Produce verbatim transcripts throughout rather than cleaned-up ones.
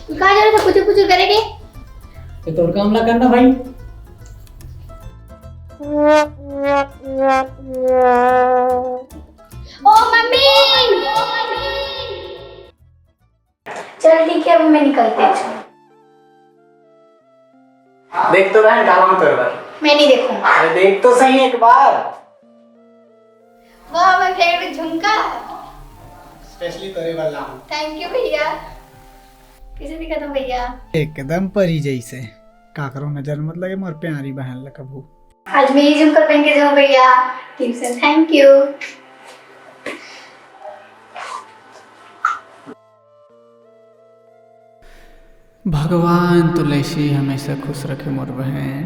तू कहाँ जा रहा था पुचुर पुचुर करेके? ये तोर काम ला करना भाई। ओ मम्मी! चल ठीक है, अब मैं निकलती हूँ। देख तो बहन, डाला हूँ तोर बर। मैं नहीं देखूंगा। अरे देख तो सही एक बार। वाह, my favourite झुमका। Specially तोरे बर लाऊं। Thank you भैया। कैसे दिखत हूँ भैया? एकदम परी जैसे। काकरो नजर मत लगे मोर प्यारी बहन ला कभू। आज मैं ये झुमका पहन के जाऊँ भैया। Team से thank you। भगवान तो लेसी हमेशा खुश रखे मोर बहन।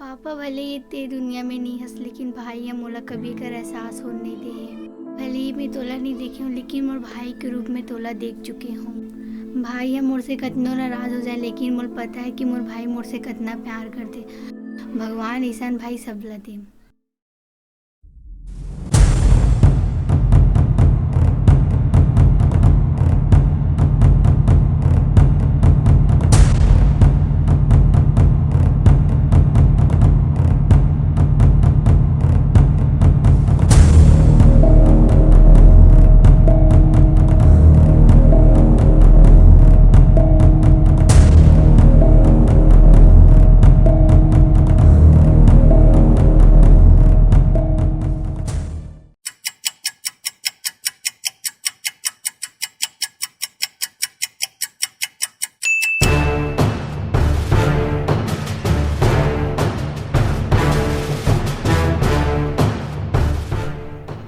पापा भले ते दुनिया में नी हस, लेकिन भाई ह मोला कभी कर एहसास होन नइ दे हे। भले ही मैं तोला नइ देखे हूँ, लेकिन मोर भाई के रूप में तोला देख चुके हूँ। भाई ह मोर से कतनो नाराज हो जाए, लेकिन मोला पता है कि मोर भाई मोर से कतना प्यार करथे। भगवान अइसन भाई सबला दे।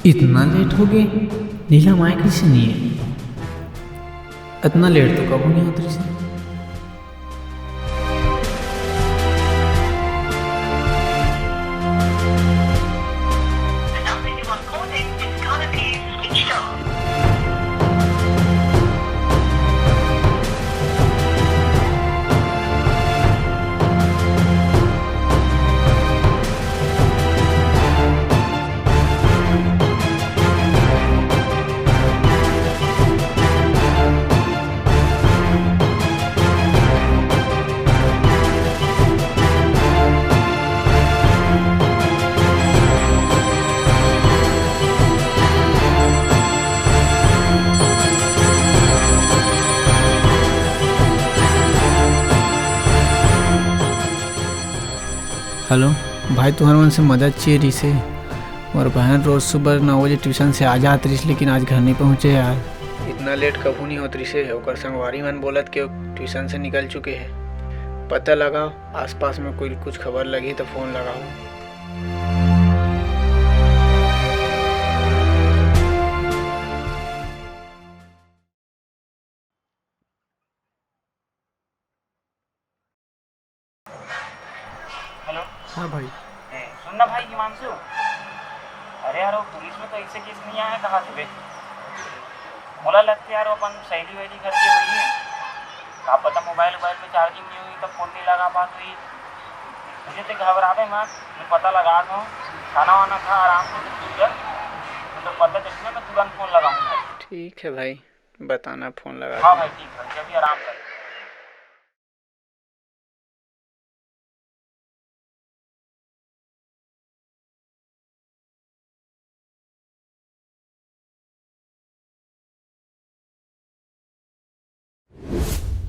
इतना लेट हो गए? नीलम आए कैसे नहीं है? इतना लेट तो कबू नहीं होत रहिस हे। हेलो भाई, तुहर मन से मदद चाहिए रहिसे। मोर बहन रोज सुबह नौ बजे ट्यूशन से आ जात रहिस, लेकिन आज घर नहीं पहुँचे यार। इतना लेट कभू नहीं होत रहिसे। ओकर संगवारी मन बोलत के ट्यूशन से निकल चुके हे। पता लगाओ, आसपास में कोई कुछ खबर लगी तो फोन लगाओ। हेलो। हाँ भाई। ए, सुन ना भाई हिमांशु, अरे यार, वो पुलिस में तो ऐसे केस नहीं आया कहा थे बे? मोला लगथे यार, वो अपन सहेली वहेली घर के हुई है, का पता मोबाइल वोबाइल में चार्जिंग नहीं हुई, तब फोन नहीं लगा पात हुई। मुझे तो घबरावे मत, मैं पता लगा दो, खाना वाना खा, आराम से तू चल, तो पता चलना, मैं तुरंत फोन लगाऊंगा। ठीक है भाई, बताना फोन लगा हाँ के। भाई, ठीक है, जब भी आराम कर।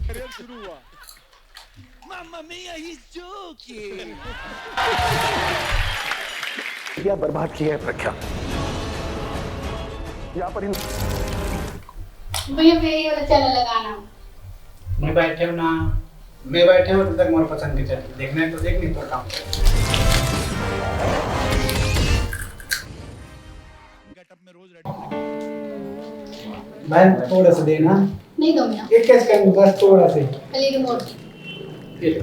करियर शुरू हुआ। Mamma mia, he's joking। क्या बर्बाद किया है प्रख्यात। यहाँ पर इन भैया, फिर ये वाला चैनल लगाना। मैं बैठे हूँ ना, मैं बैठे हूँ, तब तक मोर पसंद के चैनल देखना है तो देख, नहीं तो काम कर। बहन, थोड़ा सा देना। नहीं दूंगी ना। एक कैच कर, बस थोड़ा सा। खाली रिमोट। ये ले।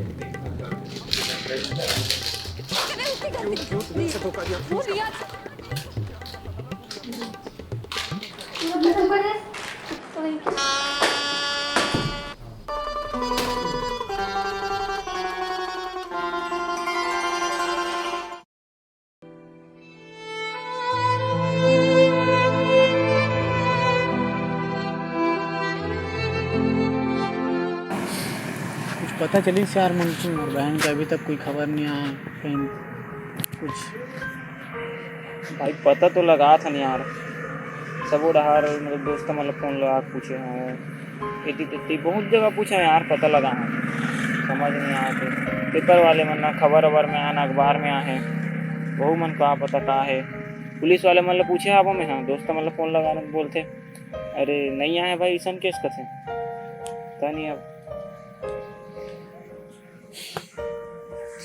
पता चलिस यार मंटू, मोर बहन के अभी तक कोई खबर नहीं आया, कहीं कुछ। भाई, पता तो लगात हन यार, सबो डहार, मतलब, दोस्त मन ला फोन लगा के पूछे हन, एती तेती बहुत जगह पूछे हन यार, पता लगा हन, समझ नहीं आत हे। पेपर वाले मन ना खबर अबर में आए, ना अखबार में आए हे, वहू मन का पता का हे। पुलिस वाले मन ला पूछे हवं मैं, हाँ, दोस्त मन ला फोन लगाना बोलथे, अरे, नहीं आए भाई, अइसन केस कथे। पता नहीं अब।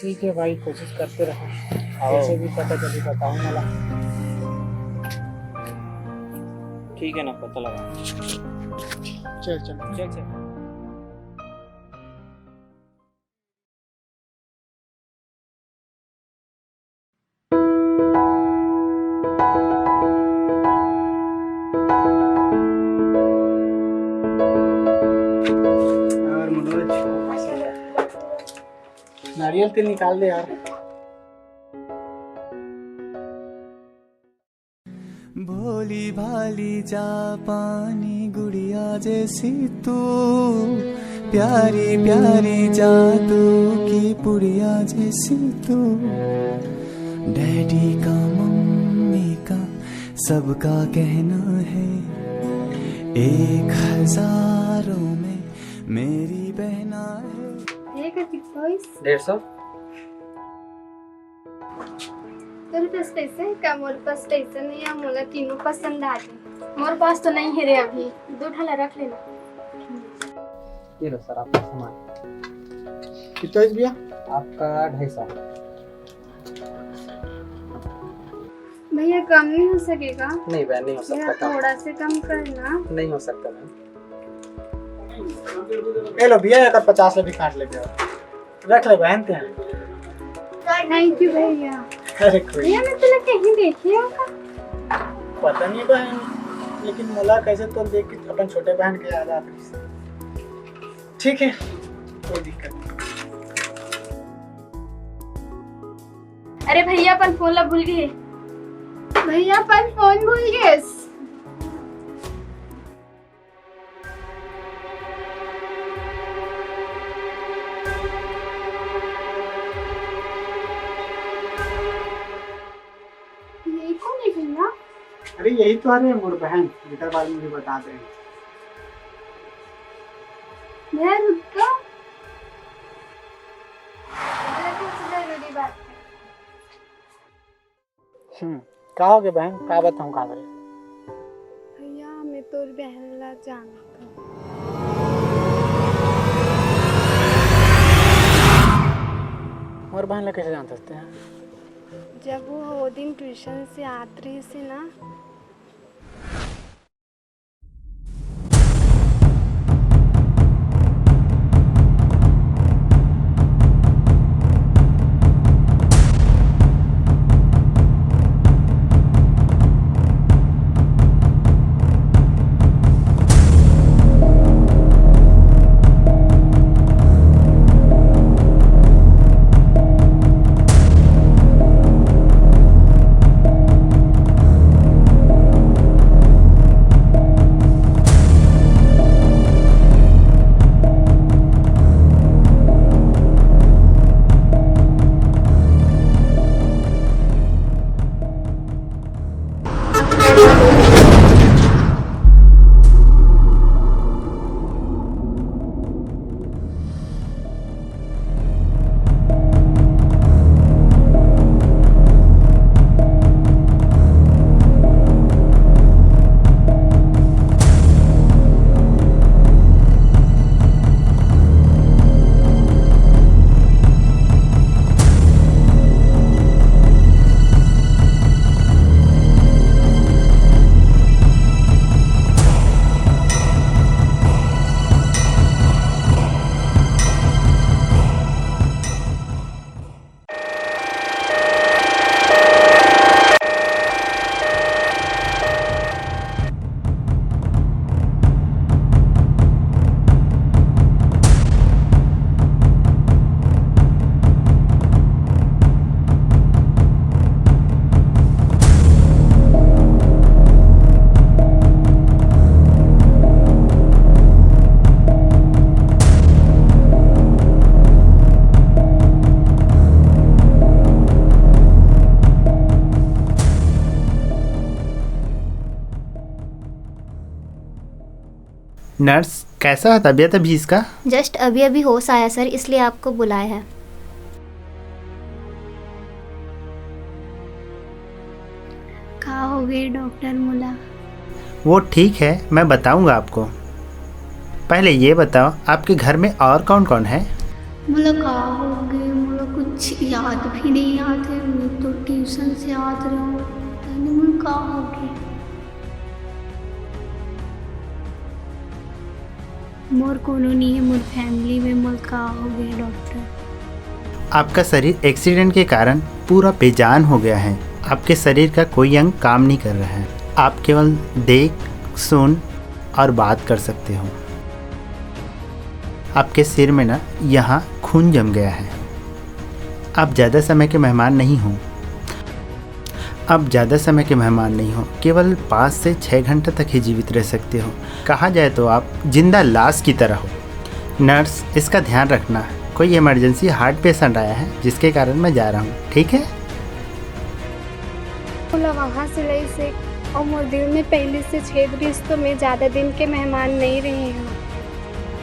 ठीक है भाई, कोशिश करते रहो। आओ। जैसे भी पता चली, बताओ मला। ठीक है ना, पता लगा। चल, चल। चल, चल। यार मनोज, नारियल तेल निकाल दे यार। भोली भाली जापानी गुड़िया जैसी तू, प्यारी प्यारी जादू की पुड़िया जैसी तू। डैडी का, मम्मी का, सबका कहना है, एक हजारों में मेरी बहना है। ये का कितना होइस? डेढ़ सौ। तोरे पास पैसा है का? मोर पास पैसा नहीं है, मोला तीनों पसंद आ गए। मोर पास तो नहीं है रे अभी, दो ठन ला रख लेना। ये लो सर, आपका सामान। कितना है भैया? आपका ढाई सौ। भैया, कम नहीं हो सकेगा? नहीं बहन, नहीं हो सकता भैया, कम। थोड़ा से कम करना। नहीं हो सकता बहन। ये लो भैया, एक पचास ले भी काट ले भैया, रख ले बहन ते। थैंक यू भैया। अरे कोई भैया, मैं तुला कहीं देखे हूँ का? पता नहीं बहन, लेकिन मोला कैसे तो देख के अपन छोटे बहन के याद आ रही। ठीक है, कोई दिक्कत नहीं। अरे भैया, अपन फोन ला भूल गए। भैया, अपन फोन भूल गए। यही कौन है भैया? अरे यही तो, अरे मोर बहन, जेकर बारे में भी बता दे। भैया रुक तो। भैया, कुछ जरूरी बात है। हम्म, का हो गया बहन? का बताऊं, का करे? भैया, मैं तोर बहन ला जानत हूँ। मोर बहन ला कैसे जान सकते हैं? जब वो, वो दिन ट्यूशन से आत रही से ना, नर्स, कैसा है तबीयत अभी इसका? जस्ट अभी अभी होश आया सर, इसलिए आपको बुलाया है। का हो गए डॉक्टर मोला? वो ठीक है, मैं बताऊंगा आपको। पहले ये बताओ, आपके घर में और कौन कौन है? मोला का हो गए, मोला कुछ याद भी नहीं आते, मैं तो ट्यूशन से आत रहूं, पता नहीं मोला का हो गए। मोर कोनो नहीं है, मोर फैमिली में मोर का हो गए डॉक्टर? आपका शरीर एक्सीडेंट के कारण पूरा बेजान हो गया है। आपके शरीर का कोई अंग काम नहीं कर रहा है। आप केवल देख, सुन और बात कर सकते हो। आपके सिर में ना यहाँ खून जम गया है। आप ज़्यादा समय के मेहमान नहीं हो। आप ज़्यादा समय के मेहमान नहीं हो, केवल पाँच से छः घंटे तक ही जीवित रह सकते हो। कहा जाए तो आप जिंदा लाश की तरह हो। नर्स, इसका ध्यान रखना, कोई इमरजेंसी हार्ट पेशेंट आया है, जिसके कारण मैं जा रहा हूँ, ठीक है? मोला वहाँ से लइस हे, और मोर दिल में पहले से छेद रहिस, तो मैं ज्यादा दिन के मेहमान नहीं रहे हूँ।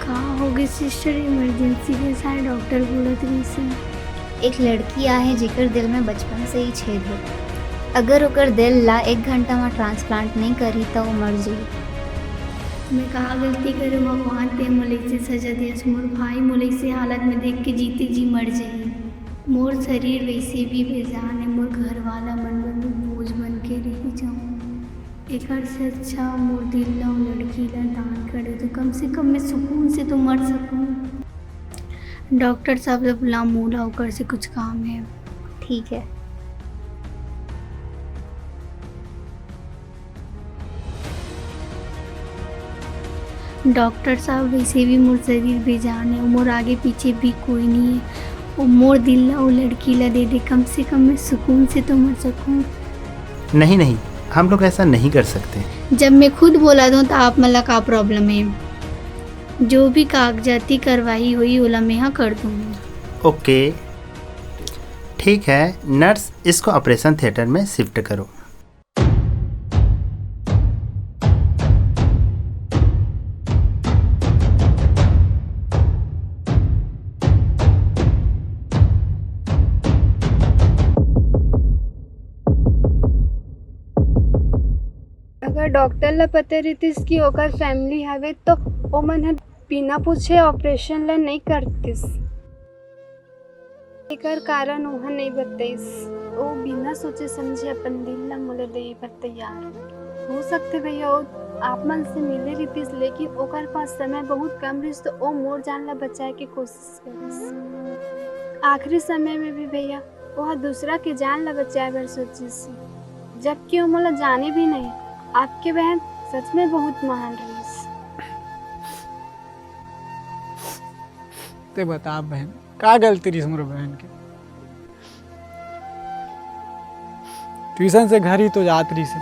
का हो गए सिस्टर, इमरजेंसी के साथ डॉक्टर बोलत रहिस हे। एक लड़की आहे, जेकर दिल में बचपन से ही छेद हे। अगर ओकर दिल ला एक घंटा में ट्रांसप्लांट नहीं करी, तो वो मर जाई। मैं का गलती करे भगवान, ते मोला इसे सजा दियस। मोर भाई मोला इसे हालत में देख के जीते जी मर जाही। मोर शरीर वैसे भी बेजान है, मोर घर वाला मन बर भी बोझ बन के रह जाऊँ। एकर से अच्छा मोर दिल ला वो लड़की ला दान कर दे, तो कम से कम मैं सुकून से तो मर सकूँ। डॉक्टर साहब ला बुला, मोला ओकर से कुछ काम है। ठीक है। डॉक्टर साहब, वैसे भी मोर शरीर बेजान है, मोर आगे पीछे भी कोई नहीं है। वो मोर दिल ला वो लड़की ला दे दे, कम से कम मैं सुकून से तो मर सकूँ। नहीं, नहीं, हम लोग ऐसा नहीं कर सकते। जब मैं खुद बोला दूँ, तो आप मन ला का प्रॉब्लम है? जो भी कागजाती कार्रवाई होई, ओला मैं हा कर दूँगी। ओके, ठीक है नर्स, इसको ऑपरेशन थिएटर में शिफ्ट करो। अगर डॉक्टर ला पता रहितिस कि ओकर फैमिली हवे, तो ओमन ह बिना पूछे ऑपरेशन ला नइ करतिस। एकर कारण ओह नइ बतइस। ओ बिना सोचे समझे अपन दिल ला मोला देय बर तैयार हो। हो सकथे भैया, ओ आप मन से मिले रहितिस, लेकिन ओकर पास समय बहुत कम रहिस, तो ओ मोर जान ला बचाए के कोशिश करिस। आखिरी समय में भी भैया, ओह दूसरा के जान ला बचाए बर सोचिस, जबकि ओ मोला जाने भी नहीं। आपके बहन सच में बहुत महान रहिस। ते बता बहन, का गलती रहिस मोर बहन के? ट्यूशन से घर ही तो जात रहिस हे।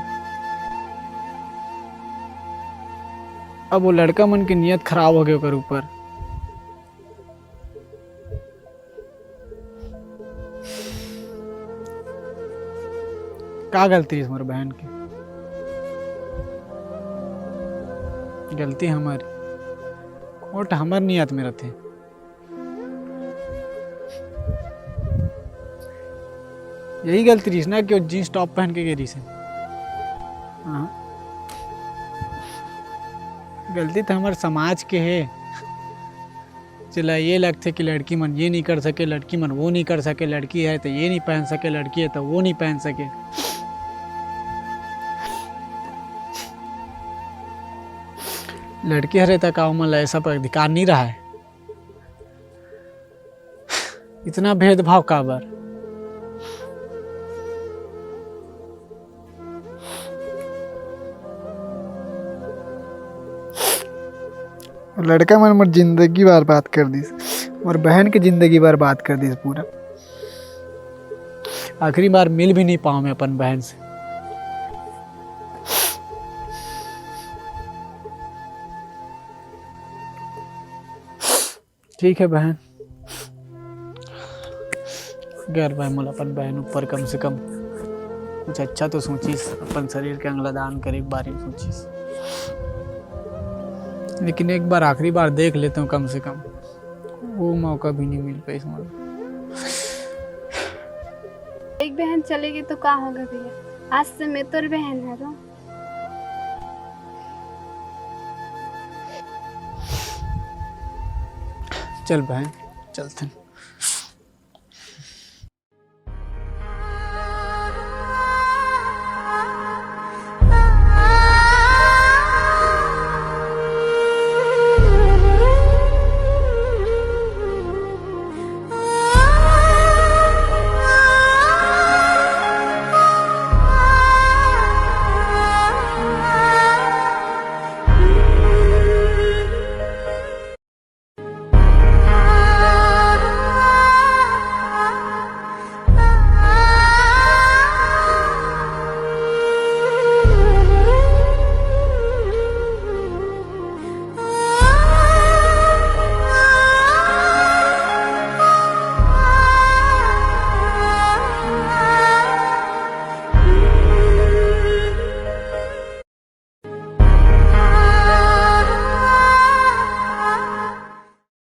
अब वो लड़का मन के नियत खराब हो गए ओकर ऊपर। का गलती रहिस मोर बहन के? गलती हमर, खोट हमर नियत में रथे। यही गलती रहिस ना कि वो जींस टॉप पहन के गे रहिस हे। हाँ। गलती तो हमर समाज के हे। चला ये लगथे कि लड़की मन ये नहीं कर सके, लड़की मन वो नहीं कर सके, लड़की है तो ये नहीं पहन सके, लड़की है तो वो नहीं पहन सके। लड़की हरे तक आओ मन ला ऐसा पर अधिकार नहीं रहा है। इतना भेदभाव काबर? लड़का मन मोर जिंदगी बर्बाद कर दिस, मोर बहन के जिंदगी बर्बाद कर दिस पूरा। आखिरी बार मिल भी नहीं पाऊँ मैं अपन बहन से। ठीक है बहन, गर्व है मोला अपन बहन ऊपर, कम से कम कुछ अच्छा तो सोचिस, अपन शरीर के अंग ला दान करे के बारे में सोचिस। लेकिन एक बार, आखिरी बार देख लेता हूँ कम से कम। वो मौका भी नहीं मिल पाई, समझ। एक बहन चलेगी तो का होगा भैया, आज से मैं तोर बहन हरो। चल बहन, चलथन।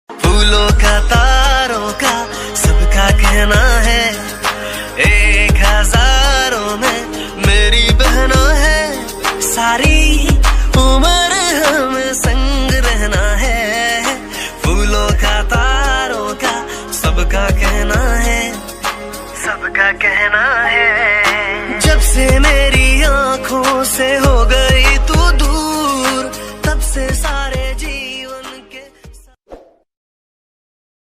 फूलों का, तारों का, सबका कहना है, एक हजारों में मेरी बहना है। सारी उम्र हम संग रहना है। फूलों का, तारों का, सबका कहना है, सबका कहना है।